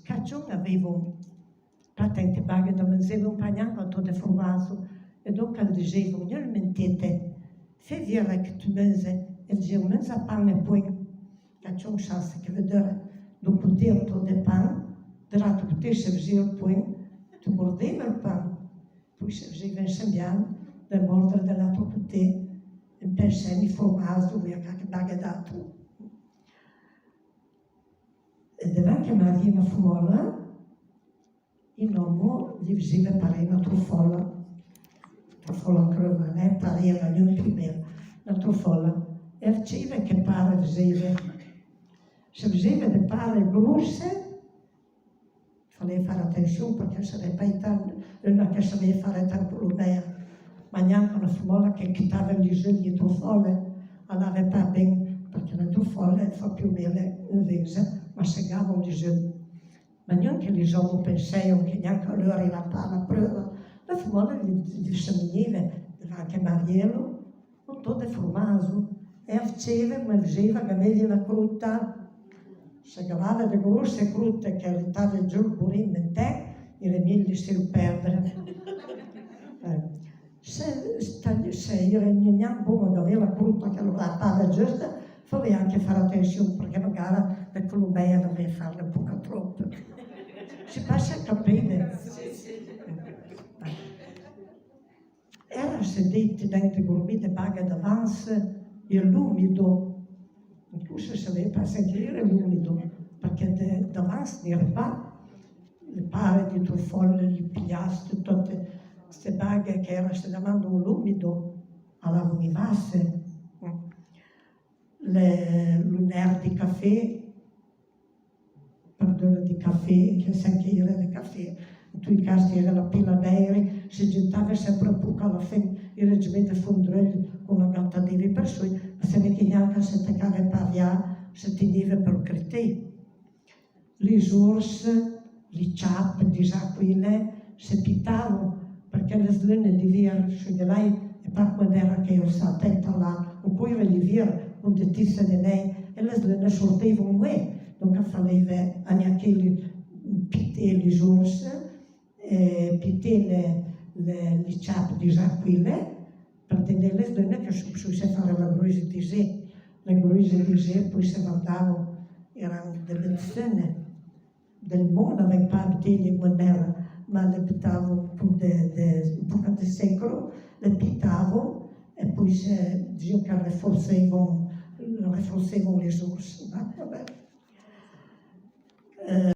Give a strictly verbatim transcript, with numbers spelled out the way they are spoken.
Catchon avèivo pa tante bague da manzé, ma pa gnanca un to de fromazo, e donc al dizèivo: «Gnol mentete, fé vire que tu manze, e dizèivo: manza pan e pouin.» Catchon sa ce que veut dire: d'un coté un to de pan, de l'âtro coté se fezèivo pouin, tu mordèive el pan, pouì se fezèive sembian de mordre de l'âtro coté, en pensèn i fromazo, o via quaque bague d'âtro. E devàn que marié ma fromola, in omo li fezèive paré na trofola. Trofola creuva, eh, paré era gnun pimèl. Na trofola. E fezèive que pare fezèive. Se fezèive de pare grosse, falèive fare attenzion, parque se vèive pa i tan, una que savèive fare tan colombèia. Ma gnanca na fromola que quitave li zeu di trofole, alave pa ben, parque na trofole fa più mèl un veze, ma se gavon li zeu. Ma gnanca li omo pensèion que gnanca leur era pa la preuva. La fromola li, li semegnèive, devàn que mariélo, un to de fromazo, e a fezèive, ma fezèive gavèi la crota. Se gavave de grosse crote que ritave giù el burin, mentè, ire mèi lissèlo perdre. Eh, se, se ire gnanca bon gavèi la crota que lo ratave giusta, falèive anca fare attenzion, parque magara de colombèia dovèive farle un pouca troppe. Se passe a capire. Era se dite dente gormì de bague d'avance, e l'umido. Incluso se savèive pa ce que ire l'umido, parque de, d'avance n'ire pa. Le pare di trofole, li pigliaste, tote ste bague que era se damando l'umido, a la univasse. Le, lo ner di café, pardon, di café, que sen que ire de café, tu i casti era la pila d'eire, se gentave sempre un pouco a la fen, ire gemèive fondreuil con la gata de vi persoi, ma se ne que gnanca se tacave pa via, se tegnèive pel cretèi. Li zorse, li ciape, li aquile, se pitavo, parque le sleune d'ivir su de lai, e pa quando era que io sa tenta la, o coire l'ivir, con de tisse de nei, e le sleune sortèive un gue, donc a falèive a gnanca li pité li zorse, e pité le, le, li ciape, li aquile, par tene le sleune que su, su se fare la gruise di ze. La gruise di ze, pouì se vardavo, eran de le sleune. Del mondo, avèn pa bouteille, ma mère, ma le butavo un pouco de, de, un pouco de secro, le pitavo, e pouì se, disons que reforcèive, reforcèive le zorse. Va ben.